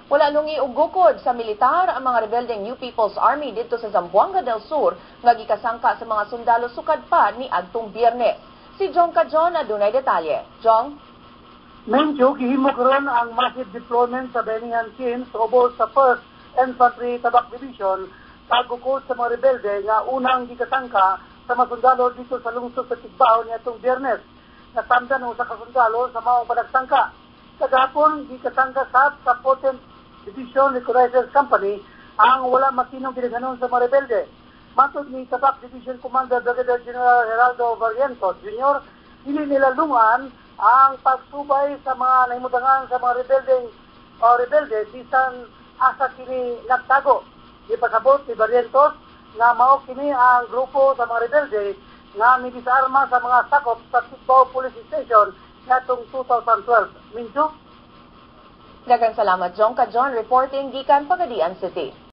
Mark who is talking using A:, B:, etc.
A: Wala lungi og gukod sa militar ang mga rebeldeng New People's Army didto sa Zamboanga del Sur nga gikasangka sa mga sundalo sukad pa ni adtong Biyernes. Si Jong Cajon adunay detalye. Jong?
B: Medyo gihimo karon ang massive deployment sa Bayanihan Teams ubos sa 1st Infantry Tabak Division pagukod sa mga rebelde nga unang gikasangka sa mga sundalo didto sa lungsod sa Tigbao niadtong Biyernes. Nasamdan ang usa ka sundalo sa maong panagsangka. Kagahapon, gikasangka sab sa 14th Division Reconnaissance Company ang wala matinong gidaghanon sa mga rebelde. Matod ni Tabak Division Commander Brigadier General Geraldo Barrientos Jr., dili nila lungan ang pagsubay sa mga nahimutangan sa mga rebelde bisan asa kini nagtago. Ipasabot ni Barrientos nga mao kini ang grupo sa mga rebelde nga midisarma sa mga sakop sa Tigbao Police Station ngadtong 2012. Minjo?
A: Daghang salamat, Jong Cajon, reporting gikan Pagadian City.